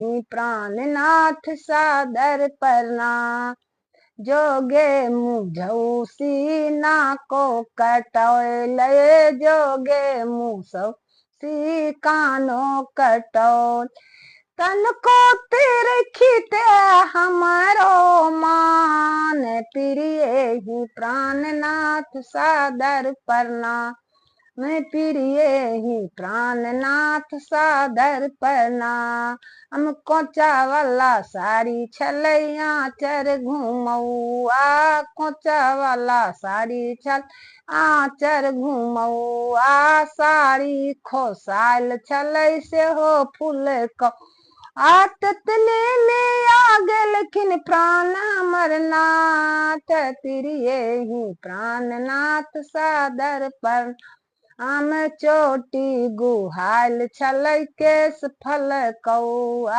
प्राणनाथ सादर प्रणाम। जोगे मुझौसी नाको कटौले, जोगे मुसौसी कानो कटौल। तनको तिरखिते हमरो मान, प्रिय ही प्राणनाथ सादर प्रणाम। मैं प्रिय ही प्राणनाथ सादर प्रणाम। हम कोचा वाला साड़ी छलै आँचर घुमौआ, कोचा वाला साड़ी छल आँचर घुमौआ। साड़ी खोसायल छलै सेहो फूल क आ ततने मे आ गेलखिन प्राण हमर नाथ, प्रिय ही प्राणनाथ सादर पर। आम चोटी गुहायल छलै केश फल कौआ।